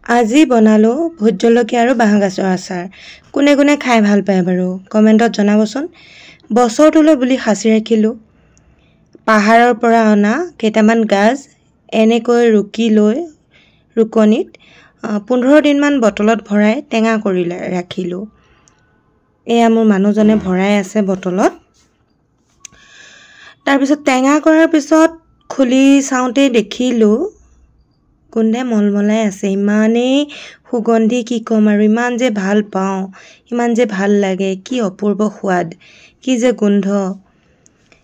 আজি বনালোঁ ভোট জলকীয়া আৰু বাঁহগাজৰ আচাৰ। কোনে কোনে খাই ভাল পায় বাৰু কমেণ্টত জনাবচোন। বছৰটোলৈ বুলি সাঁচি ৰাখিলোঁ। পাহাৰৰ পৰা অনা কেইটামান গাজ এনেকৈ ৰুকি লৈ ৰুকনিত 15 দিনমান বটলত ভৰাই টেঙা কৰি ৰাখিলোঁ। এয়া মোৰ মানুহজনে ভৰাই আছে বটলত। তাৰপিছত টেঙা কৰাৰ পিছত খুলি চাওঁতেই দেখিলোঁ গোন্ধে মলমলাই আছে, ইমানেই সুগন্ধি কি ক'ম আৰু, ইমান যে ভাল পাওঁ, ইমান যে ভাল লাগে, কি অপূৰ্ব সোৱাদ, কি যে গোন্ধ।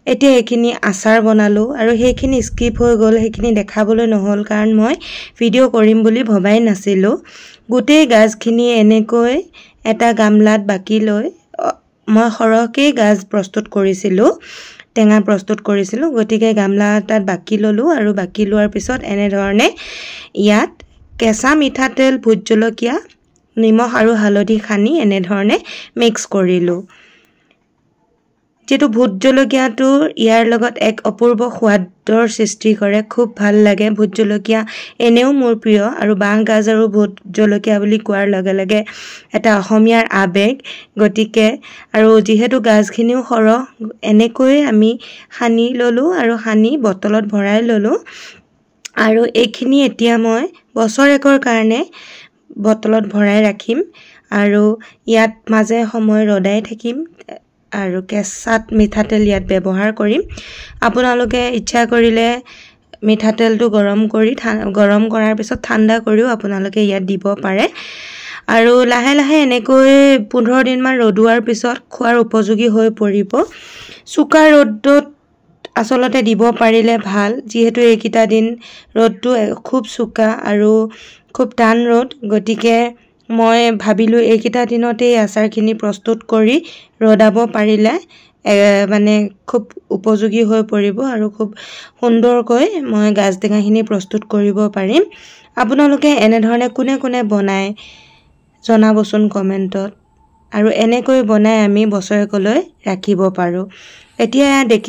এতিয়া এইখিনি আচাৰ বনালোঁ আৰু সেইখিনি স্কিপ হৈ গ'ল, সেইখিনি দেখাবলৈ নহ'ল কাৰণ মই ভিডিঅ' কৰিম বুলি ভবাই নাছিলোঁ। গোটেই গাজখিনি এনেকৈ এটা গামলাত বাকি লৈ মই সৰহকেই গাজ প্ৰস্তুত কৰিছিলোঁ, টেঙা প্ৰস্তুত কৰিছিলোঁ, গতিকে গামলা এটাত বাকি ল'লোঁ আৰু বাকি লোৱাৰ পিছত এনেধৰণে ইয়াত কেঁচা মিঠাতেল, ভোট জলকীয়া, নিমখ আৰু হালধি সানি এনেধৰণে মিক্স কৰিলোঁ। যিহেতু ভোট জলকীয়াটো ইয়াৰ লগত এক অপূৰ্ব সোৱাদৰ সৃষ্টি কৰে, খুব ভাল লাগে। ভোট জলকীয়া এনেও মোৰ প্ৰিয় আৰু বাঁহগাজ আৰু ভোট জলকীয়া বুলি কোৱাৰ লগে লগে এটা অসমীয়াৰ আৱেগ, গতিকে আৰু যিহেতু গাজখিনিও সৰহ, এনেকৈয়ে আমি সানি ল'লোঁ আৰু সানি বটলত ভৰাই ল'লোঁ। আৰু এইখিনি এতিয়া মই বছৰেকৰ কাৰণে বটলত ভৰাই ৰাখিম আৰু ইয়াত মাজে সময়ে ৰ'দাই থাকিম আৰু কেঁচাত মিঠাতেল ইয়াত ব্যৱহাৰ কৰিম। আপোনালোকে ইচ্ছা কৰিলে মিঠাতেলটো গৰম কৰি গৰম কৰাৰ পিছত ঠাণ্ডা কৰিও আপোনালোকে ইয়াত দিব পাৰে। আৰু লাহে লাহে এনেকৈ 15 দিনমান ৰ'দোৱাৰ পিছত খোৱাৰ উপযোগী হৈ পৰিব। চোকা ৰ'দত আচলতে দিব পাৰিলে ভাল, যিহেতু এইকেইটা দিন ৰ'দটো খুব চোকা আৰু খুব টান ৰ'দ, গতিকে মই ভাবিলোঁ এইকেইটা দিনতেই আচাৰখিনি প্ৰস্তুত কৰি ৰ'দাব পাৰিলে মানে খুব উপযোগী হৈ পৰিব আৰু খুব সুন্দৰকৈ মই গাজ টেঙাখিনি প্ৰস্তুত কৰিব পাৰিম। আপোনালোকে এনেধৰণে কোনে কোনে বনায় জনাবচোন কমেণ্টত। আৰু এনেকৈ বনাই আমি বছৰেকলৈ ৰাখিব পাৰোঁ। এতিয়া দেখি